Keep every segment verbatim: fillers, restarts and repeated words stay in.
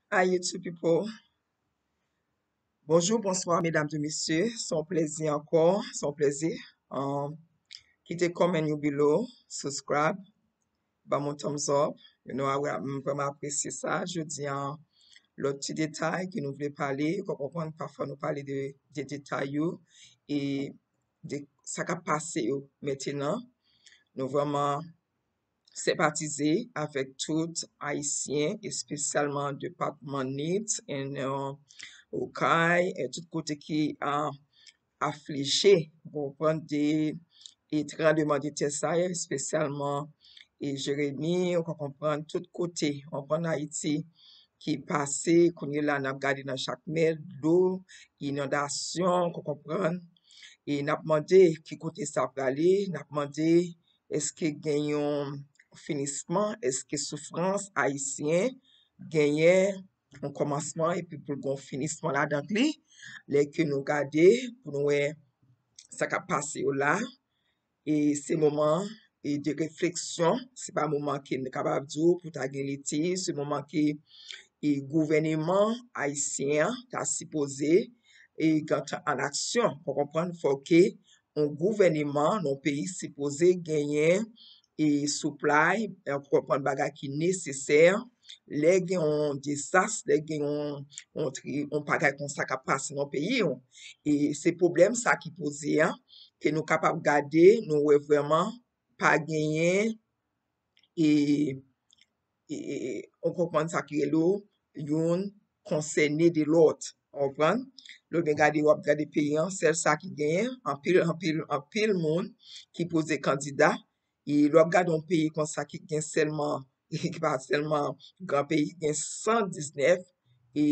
Hi YouTube people. Bonjou, bonswa medam e mesye. Se yon plezi ankò, se yon plezi. Um, kite comment you below, subscribe, ban m yon thumbs up. You know, I will- m vrèman apresye sa. Jodi a, lòt ti detay ke nou vle pale, ou konprann, pafwa nou pale de, de detay yo, e de sa k ap pase yo mentenan. Nou vrèman senpatize avèk tout Ayisyen, espesyalman depatman Nip, en, uh, Okay, e tout kote ki, uh, aflije, ou konprann, de e tranbleman de tè sa yo, espesyalman e Jeremi, ou ka konprann tout kote, ou konprann Ayiti ki pase, kounye la n ap gade nan chak mèt, dlo, inondasyon, ou ka konprann, e n ap mande ki kote sa prale, n ap mande èske gen yon finisman, èske soufrans Ayisyen genyen yon kòmansman epi pou l gen yon finisman ladan li, lè ke nou gade, pou nou wè sa k ap pase yo la, e se moman e de refleksyon, se pa moman ke n kapab di w pou ta gen litij, se moman ke e gouvèneman ayisyen an ta sipoze e gentan an aksyon. Ou konprann, fò ke yon gouvèneman nan yon peyi sipoze genyen e supply, e konprann bagay ki nesesè, lè gen yon dezas, lè gen yon, yon tri, yon bagay konsa k ap pase nan peyi w. E se pwoblèm sa ki poze a, ke nou kapab gade, nou wè vrèman pa genyen, e, e, e, ou konprann sa ki rele w, youn konsène de lòt. Ou konprann? Lè w byen gade, w ap gade peyi an, sèl sa ki genyen, anpil, anpil, anpil moun ki poze kandida. E lè w ap gade yon peyi konsa ki gen sèlman, ki pa sèlman gran peyi, ki gen san diznèf e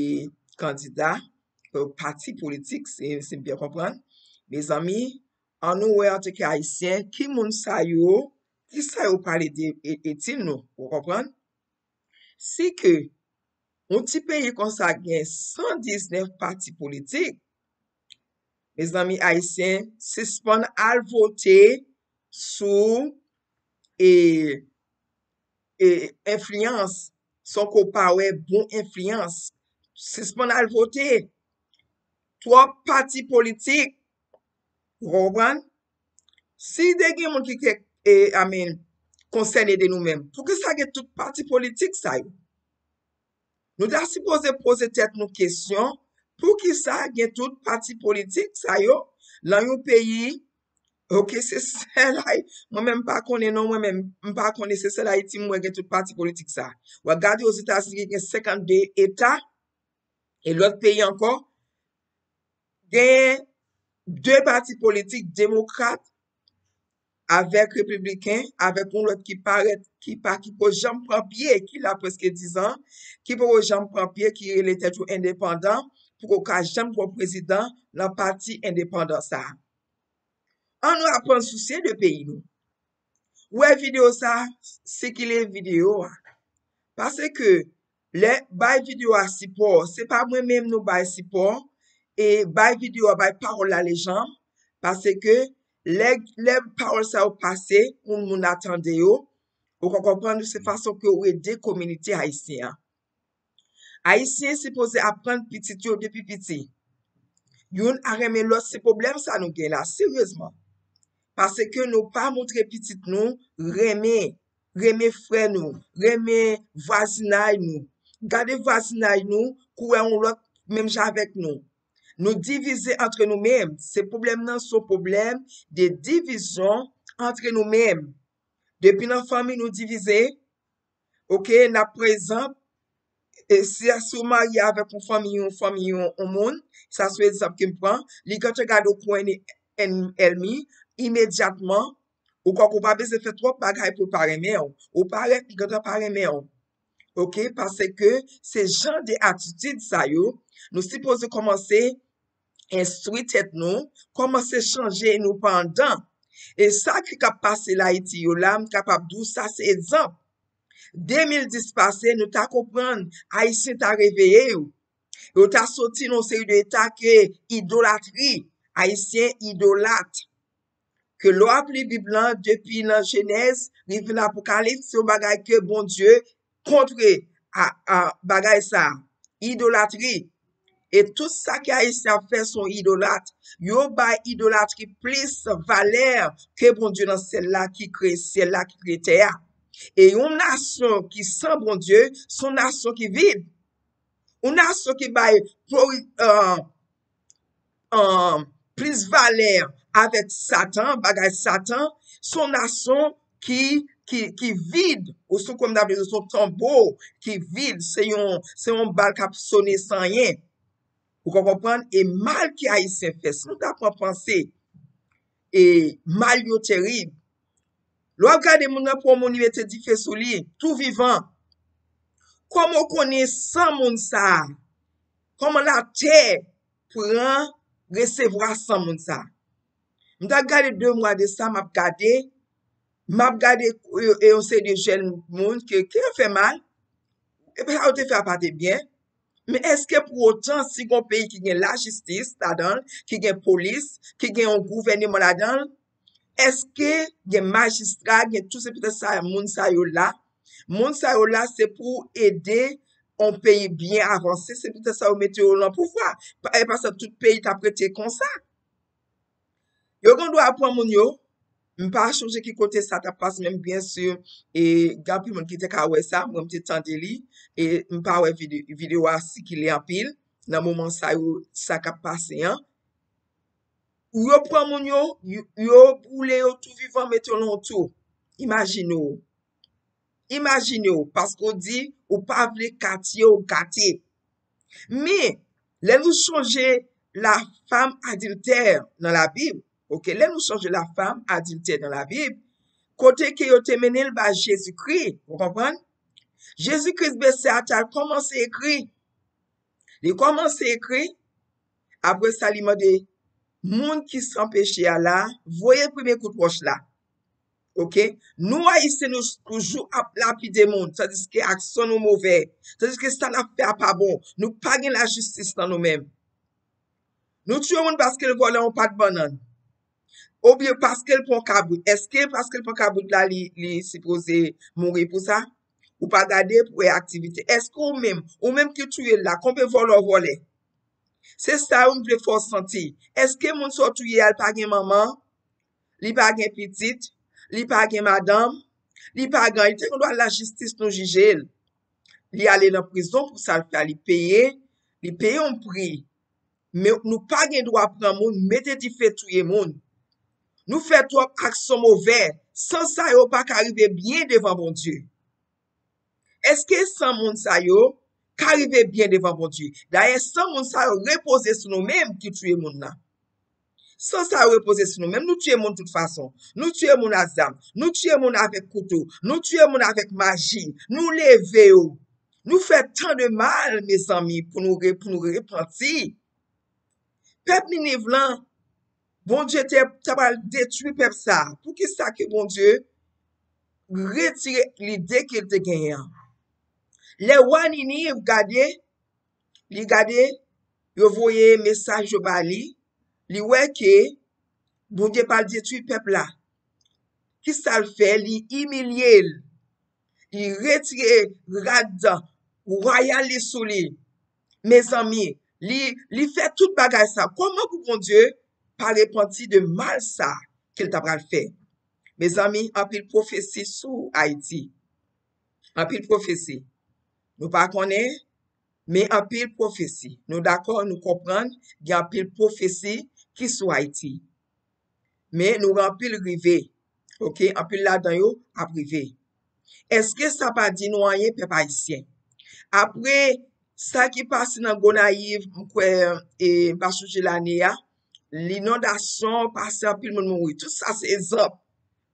kandida, e pati politik, si, si m byen konprann. Mezanmi, ann nou wè antanke Ayisyen, ki moun sa yo, ki sa yo pale de e- etid nou, ou konprann? Si ke yon ti peyi konsa gen san diznèf pati politik, mezanmi ayisyen, sispann al vote sou e, e enfliyans, san ke w pa wè bon enfliyans. Sispann al vote. Twòp pati politik. Ou konprann? Si te gen moun ki te, e, I mean, konsène de nou menm, poukisa gen tout pati politik sa yo? Nou ta sipoze poze tèt nou kesyon, poukisa gen tout pati politik sa yo nan yon peyi? Oke, se sèl Ay-, mwen menm m pa konnen non, mwen menm m pa konnen, se sèl Ayiti m wè gen tout pati politik sa. W ap gade Ozetazini gen senkannde eta, e lòt peyi ankò, gen de pati politik, demokrat avèk repibliken, avèk yon lòt ki parèt, ki pa, ki poko janm pran pye, ki la prèske diz an, ki poko janm pran pye, ki rele tèt yo endepandan, poko ka janm pran prezidan nan pati endepandan sa. Ann nou aprann sousye de peyi nou. Ou wè videyo sa, sikile videyo a. Paske lè bay videyo a sipò, se pa mwen menm nou bay sipò, e bay videyo a, bay pawòl la lejanm, paske lè, lè pawòl sa yo pase, pou moun a tande yo, ou ka konprann se fason ke ou ede kominote ayisyen an. Ayisyen sipoze aprann pitit yo depi piti. Youn a renmen lòt, se pwoblèm sa nou gen la, seryezman. Paske nou pa montre pitit nou renmen, renmen frè nou, renmen vwazinay nou. Gade vwazinay nou, kou wè yon lòt menm jan avèk nou. Nou divize antre nou menm. Se pwoblèm nan, se yon pwoblèm de divizyon antre nou menm. Depi nan fanmi nou divize, oke, n ap pran egzanp, e si, si w marye avèk yon fanmi, yon fanmi, yon, yon moun, sa se yon egzanp ke m pran, li gentan gade w kou en, en, ènmi, imedyatman, ou kwè ke w pa bezwen fè twòp bagay pou l pa renmen w. Ou parèt, li gentan pa renmen w. Oke, paske se jan de atitid sa yo, nou sipoze kòmanse enstwi tèt nou, kòmanse chanje nou pa anndan. E sa ki k ap pase la Ayiti yo la, m kapab di w sa se egzanp. De mil dis pase, nou ta konprann, Ayisyen ta reveye yo. Yo ta soti nan yon seri de eta ke idolatri, Ayisyen idolat. Ke lè w ap li Bib lan, depi nan Jenèz, rive nan Apokalips, se yon bagay ke Bondye kontre a, a bagay sa. idolatri. E tout sa ke Ayisyen ap fè se yon idolat. Yo bay idolatri plis valè ke Bondye nan syèl la ki kreye syèl la, ki kreye tè a. E yon nasyon ki san Bondye, se yon nasyon ki vid. Yon nasyon ki bay plis valè avèk Satan, bagay Satan, se yon nasyon ki, ki, ki vid, ou sou kòm ta vle di se yon tonbo ki vid, se yon, se yon bal k ap sone san anyen. Ou ka konprann? E mal ke Ayisyen fè, si nou ta pran panse, e mal yo terib. Lè w ap gade moun nan, pran moun, li mete dife sou li, tou vivan. Kòman w konnen san moun sa a? Kòman latè pran resevwa san moun sa a? M t ap gade de mwa de sa, m ap gade, m ap gade e, e yon seri de jèn moun ke, ke yo fè mal, e sa yo te fè a pa te byen. Men èske pou otan, si gen yon peyi ki gen lajistis ladan l, ki gen polis, ki gen yon gouvèneman ladan l, èske gen majistra, gen tout se poutèt sa moun sa yo la? Moun sa yo la, se pou ede yon peyi byen avanse, se poutèt sa yo mete yo nan pouvwa. Pa, e pa sa tout peyi t ap rete konsa. Yo gen dwa pran moun yo. M pa chonje ki kote sa t ap pase, men byen si, e, gen anpil moun ki te ka wè sa, mwen m te tande li, e m pa wè vide-, videyo a sikile anpil nan moman sa yo, sa k ap pase an. Yo pran moun yo, yo, yo boule yo tou vivan, mete yo nan yon tou. Imajine w. Imajine w, paske w di ou pa vle katye w gate. Men, lè nou chonje la femme adultère nan Labib, oke, lè nou chonje la femme adultère nan Labib, kote ke yo te mennen l ba Jezikri, ou konprann? Jezikri bese atè l kòmanse ekri. Li kòmanse ekri, apre sa li mande moun ki san peche a la, voye premye kout wòch la. Oke? Nou Ayisyen, nou toujou ap lapide moun, tandiske aksyon nou movè, tandiske sa n ap fè a pa bon. Nou pa gen lajistis nan nou menm. Nou tiye moun paske l vòlè yon pat bannann. Oubyen paske l pran kabrit. Èske paske l pran kabrit la, li, li sipoze mouri pou sa? Ou pa gade pou wè aktivite. Èske ou menm, ou menm ki touye l la, konbyen vòlè w vòlè? Se sa yo m vle fè w santi. Èske moun sa w touye a, li pa gen manman? Li pa gen pitit? Li pa gen madanm? Li pa gen, li te gen dwa lajistis nou jije l. Li ale nan prizon pou sa l fè a, li peye, li peye yon pri. Men nou pa gen dwa pran moun, mete dife, touye moun. Nou fè twòp aksyon movè. San sa yo pa ka rive byen devan Bondye. Èske san moun sa yo ka rive byen devan Bondye? Dayè, san moun sa yo repoze sou nou menm ki touye moun nan. San sa yo repoze sou nou menm, nou tiye moun tout fason. Nou tiye moun a zam, nou tiye moun avèk kouto, nou tiye moun avèk maji, nou leve yo. Nou fè tan de mal, mezanmi, pou nou re-, pou nou repanti. Pèp Niniv lan, Bondye te, te pral detwi pèp sa a. Poukisa ke Bondye retire lide ke l te genyen an? Lè wa Niniv gade, li gade, yo voye mesaj yo ba li, li wè ke Bondye pral detwi pèp la. Kisa l fè? Li imilye l. Li retire rad wayal li sou li. Mezanmi, li, li fè tout bagay sa. Kòman pou Bondye pa repanti de mal sa ke l ta pral fè? Mezanmi, anpil pwofesi sou Ayiti. Anpil pwofesi. Nou pa konnen, men anpil pwofesi. Nou dakò, nou konprann, gen anpil pwofesi ki sou Ayiti. Men nou wè anpil rive. Oke, anpil ladan yo ap rive. Èske sa pa di nou anyen, pèp ayisyen? Apre sa ki pase nan Gonayiv, m kwè, e, m pa sonje lane a, linondasyon pase, anpil moun mouri. Tout sa se egzanp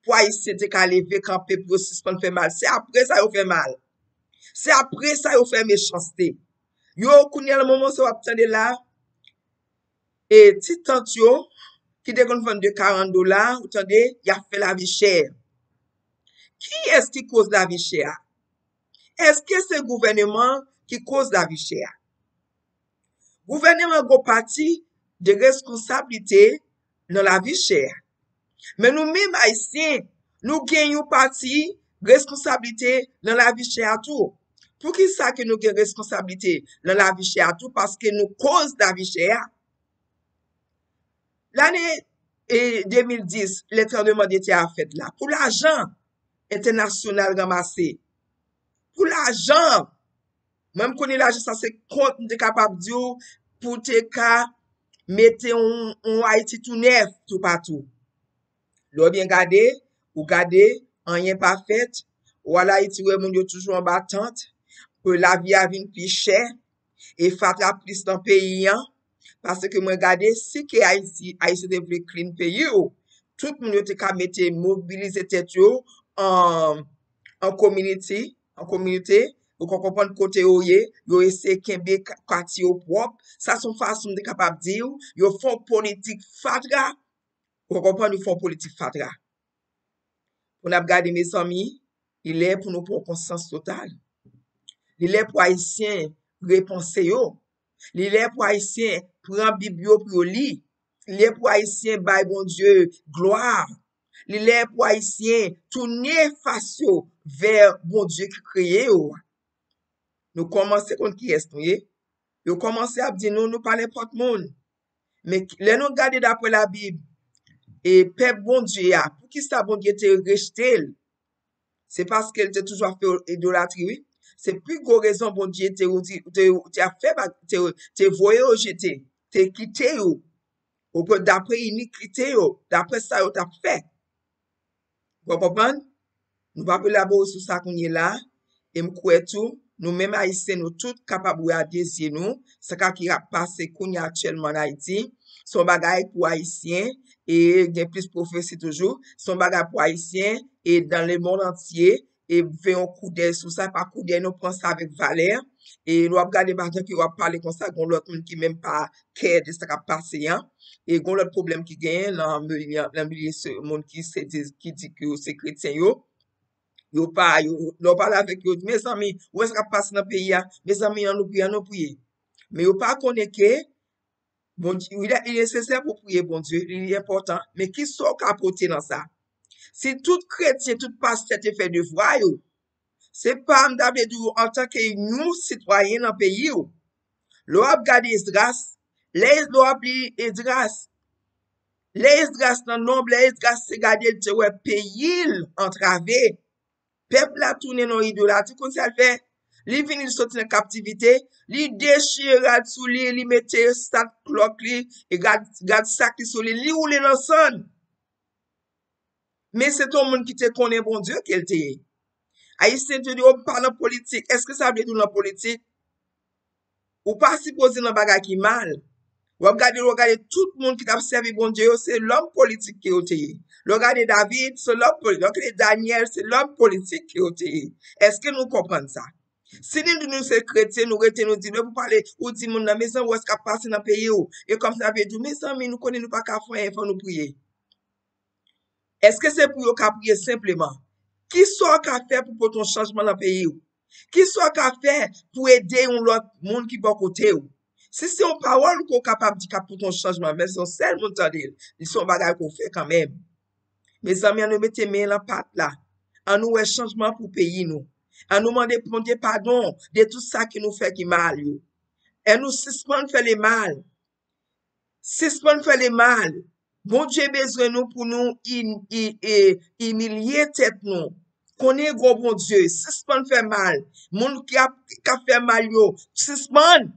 pou Ayisyen te ka leve kanpe pou yo sispann fè mal. Se apre sa yo fè mal. Se apre sa yo fè mechanste. Yo, kounye a, nan moman sa w ap tande la, e ti tant yo ki te konn vann de karant dola, ou tande, y ap fè lavi chè. Kiyès ki koz lavi chè a? Èske se gouvèneman ki koz lavi chè a? Gouvèneman gen pati de reskonsablite nan lavi chè a. Men nou menm Ayisyen, nou gen yon pati reskonsablite nan lavi chè a tou. Poukisa ke nou gen responsablite nan lavi chè a tou? Paske nou koz lavi chè a. Lane e, de mil dis, lè tranbleman de tè a fèt la, pou lajan entènasyonal ranmase, pou lajan, mwen m konnen lajan sa se kont m te kapab di w pou te ka mete yon, yon Ayiti tou nèf toupatou. Lè w byen gade, ou gade, anyen pa fèt, ou al Ayiti wè moun yo toujou anba tant, ke lavi a vin pi chè, e fatra plis nan peyi an, paske mwen gade si ke Ayiti, Ayisyen te vle clean peyi yo, tout moun yo te ka mete, mobilize tèt yo an, an community, an kominote, ou ka konprann kote yo ye, yo eseye kenbe ka- katye yo pwòp. Sa se yon fason m te kapab di w, yo fè yon politik fatra, ou ka konprann, yo fè yon politik fatra. Pou n ap gade, mezanmi, li lè pou nou pran konsyans total. Li lè pou Ayisyen repanse yo. Li lè pou Ayisyen pran Bib yo pou yo li. Li lè pou Ayisyen bay Bondye glwa. Li lè pou Ayisyen tounen fas yo vè Bondye ki kreye yo a. Nou kòmanse konn kiyès nou ye. Yo kòmanse ap di nou, nou pa nenpòt moun. Men lè nou gade daprè Labib, e pèp Bondye a, poukisa Bondye te rejte l? Se paske l te toujou ap fè idolatri, wi. Se pi gwo rezon Bondye te, te, te ap fè, te, te voye yo jete, te kite yo. Ou pran daprè inikite yo, daprè sa yo t ap fè. Ou konprann? Nou p ap elabore sou sa kounye la. E m kwè tou, nou menm Ayisyen, nou tout kapab wè a de zye nou, sa ka ki ap pase kounye a aktyèlman an Ayiti. Se yon bagay pou Ayisyen, e gen plis pwofesi toujou. Se yon bagay pou Ayisyen, e dans le monde entier, e fè yon koudèy sou sa, pa koudèy non, pran sa avèk valè. E lè w ap gade maten ke w ap pale konsa, gen lòt moun ki menm pa kè de sa k ap pase an. E gen lòt pwoblèm ki genyen nan milye, nan milye se moun ki se di, ki di ke yo se kretyen yo. Yo pa, yo, lè w pale avèk yo, mezanmi, ou wè sa k ap pase nan peyi a, mezanmi, an nou priye, an nou priye. Men yo pa konnen ke Bondye, wi, li nesesè pou priye Bondye, li, li enpòtan, men ki sa w ka pote nan sa? Si tout kretyen, tout pastè te fè devwa yo, se pa m ta vle di w antanke yon sitwayen nan peyi w. Lè w ap gade Esdras, lè, lè w ap li Esdras, lè Esdras nan nonb, lè Esdras te gade, l te wè peyi l antrave. Pèp la tounen nan idolatri, konn sa l fè? Li vini, li soti nan kaptivite, li dechire rad sou li, li mete sakklòt li, e rad, rad sak li sou li, li woule nan sann. Men se te yon moun ki te konnen Bondye ke l te ye. Ayisyen te di, "O, m pa nan politik." Èske sa vle di w nan politik? Ou pa sipoze nan bagay ki mal. W ap gade, w ap gade tout moun ki t ap sèvi Bondye yo, se lòm politik ke yo te ye. Lè w gade David, se lòm politik. Lè w gade Danyèl, se lòm politik ke yo te ye. Èske nou konprann sa? Si nou di nou se kretyen, nou rete nou di, lè pou pale, ou di moun nan, mezanmi, ou wè sa k ap pase nan peyi w. E kòm sa vle di, mezanmi, nou konnen nou pa ka fè anyen, fò nou priye. Èske se pou yo ka priye senpleman? Ki sa w ka fè pou pote yon chanjman nan peyi w? Ki sa w ka fè pou ede yon lòt moun ki bò kote w? Si se yon pawòl ke w kapab di k ap pote yon chanjman, men se yon sèl moun tande l, li se yon bagay ke w fè kanmenm. Mezanmi, ann nou mete men nan pat la. Ann nou wè chanjman pou peyi nou. Ann nou mande Bondye padon de tout sa ke nou fè ki mal yo. Ann nou sispann fè le mal. Sispann fè le mal. Bondye bezwen nou pou nou i- i- e- imilye tèt nou. Konnen gwo Bondye, sispann fè mal. Moun ki ap, k ap fè mal yo, sispann.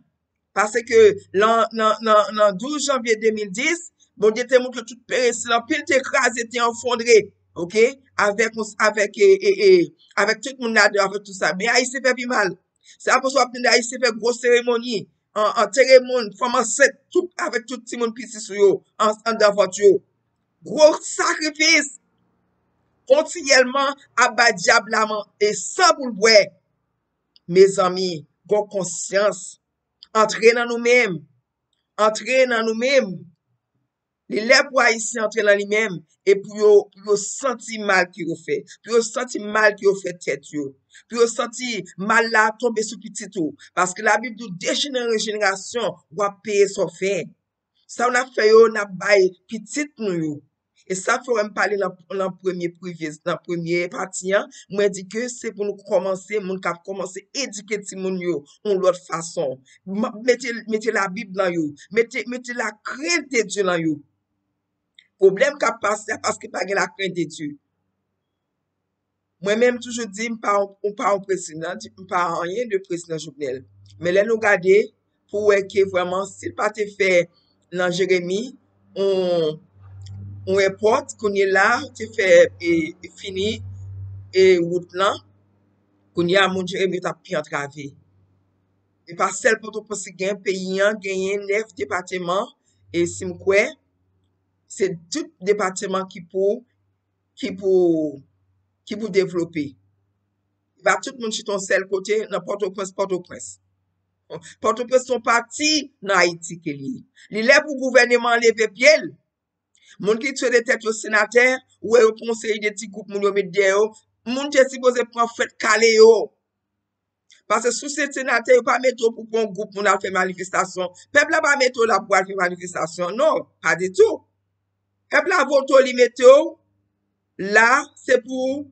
Paske lan, nan, nan, nan douz janvye de mil dis, Bondye te montre tout peyi, anpil te kraze, te efondre, oke? Avèk, avèk, e, e, e, avèk tout moun ladan, avèk tout sa. Men Ayisyen fè pi mal. Se apre sa w ap tande Ayisyen fè gwo seremoni, an, antere moun, fanm ansent, tout, avèk tout timoun piti sou yo, an, anndan vant yo. Gwo sakrifis, kontinyèlman ap bay dyab la man e san pou l bwè. Mezanmi, gon konsyans. Antre nan nou menm. Antre nan nou menm. Li lè pou Ayisyen antre nan li menm e pou yo, pou yo santi mal ke yo fè. Pou yo santi mal ke yo fè tèt yo. Pou yo santi mal la tonbe sou pitit ou. Paske Labib di w, de jenerasyon an jenerasyon, w ap peye sa w fè. Sa n ap fè yo, n ap bay pitit nou yo. E sa fè w wè m pale nan, nan premye previous, nan premye pati an, mwen di ke se pou nou kòmanse, moun k ap kòmanse edike timoun yo yon lòt fason. Mete, mete Labib nan yo, mete, mete la crainte de Dieu nan yo. Pwoblèm k ap pase a paske pa gen la crainte de Dieu. Mwen menm, m toujou di, m pa, m pa yon prezidan, m pa anyen de prezidan Jovenel. Men lè nou gade, pou wè ke vrèman, si l pa te fè nan Jeremi, yon, yon èpòt, kounye la, te fè, e, fini, e, wout lan, kounye a, moun Jeremi yo t ap pi antrave. E pa sèl Pòtoprens ki gen, peyi an genyen nèf depatman, e si m kwè, se tout depatman ki pou, ki pou, ki pou devlope. Pa tout moun chita yon sèl kote nan Pòtoprens, Pòtoprens. Pòtoprens se yon pati nan Ayiti ke li ye. Li lè pou gouvèneman an leve pye l. Moun ki tire tèt yo senatè, ou wè yo pran yon seri de ti gwoup moun yo met dèyè yo. Moun te sipoze pran fwèt kale yo. Paske si w se senatè, yo pa mete w pou pran yon gwoup moun al fè manifestasyon. Pèp la pa mete w la pou al fè manifestasyon. Non, pa ditou. Pèp la vote w, li mete w la, se pou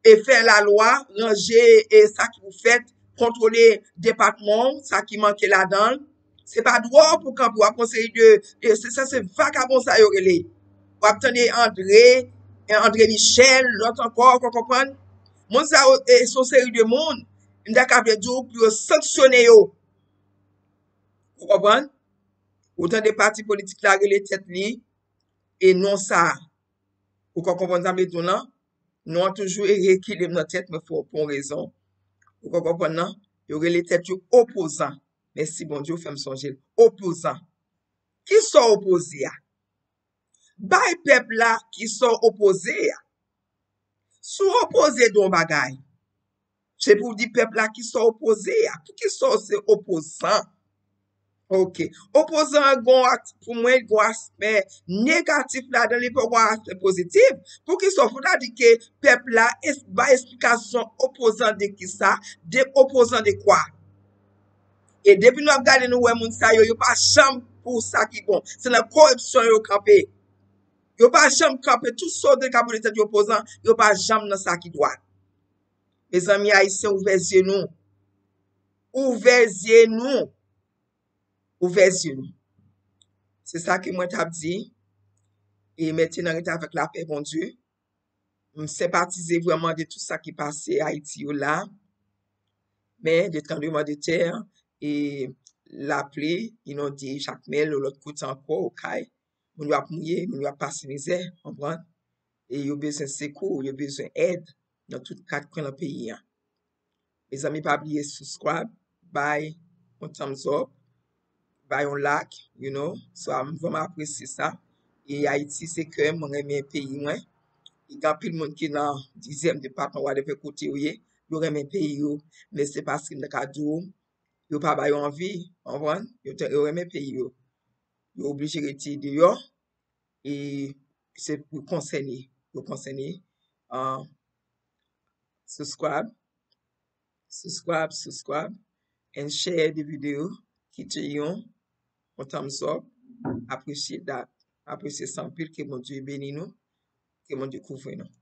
e fè lalwa, ranje e sa ki pou fèt, kontwole depatman w, sa ki manke ladan l. Se pa dwòl pou kanpe, w ap pran seri de, de, se sa, se vakabon sa yo rele. W ap tande Andre, Andre Michel, lòt ankò, ou konprann? Moun sa yo, e, se yon seri de moun, m ta ka vle di w, pou yo sanksyone yo. Ou konprann? Ou tande pati politik la rele tèt li, e non sa. Ou ka konprann sa m vle di w lan? Non an toujou e rekile m nan tèt mwen pou, pou yon rezon. Ou ka konprann lan? Yo rele tèt yo opozan. Mèsi Bondye, ou fè m sonje l. Opozan. Kisa w opoze a? Bay pèp la kisa w opoze a. Si w opoze de yon bagay, se pou w di pèp la kisa w opoze a. Poukisa w se opozan? Ok. Opozan an gon ak-, pou mwen, gon aspè negatif ladan li, pa gon aspè pozitif. Poukisa w fouta di ke pèp la es-, bay esplikasyon opozan de kisa, de opozan de kwa? E depi nou ap gade, nou wè moun sa yo, yo pa janm pou sa ki bon. Se nan koripsyon yo kanpe. Yo pa janm kanpe, tout sa w te ka pote tèt yo opozan, yo pa janm nan sa ki dwat. Mezanmi, Ayisyen, ouvè zye nou. Ouvè zye nou. Ouvè zye nou. Se sa ke mwen t ap di. E mentnan, rete avèk lapè Bondye. M senpatize vrèman de tout sa ki pase Ayiti yo la. Men de tranbleman de tè, e lapli, inonde Jakmèl, lòt kote ankò, Okay. Moun yo ap mouye, moun yo ap pase mizè, konprann? E yo bezwen sekou, yo bezwen èd nan tout kat kwen nan peyi an. Mezanmi, pa bliye subscribe, bay yon thumbs up, bay yon like, you know. So, m vrèman apresye sa. E Ayiti se kè m, mwen renmen peyi mwen. E gen anpil moun ki nan dizyèm depatman, whatever kote yo ye, yo renmen peyi yo. Men se paske m ta ka di w, yo pa ba yo anvi, konprann? Yo te, yo renmen peyi yo. Yo oblije rete deyò. E se pou konsène, pou konsène, uh, subscribe, subscribe, subscribe, and share the video, kite yon, yon thumbs up, appreciate that, apresye sa anpil, ke Bondye beni nou, ke Bondye kouvri nou.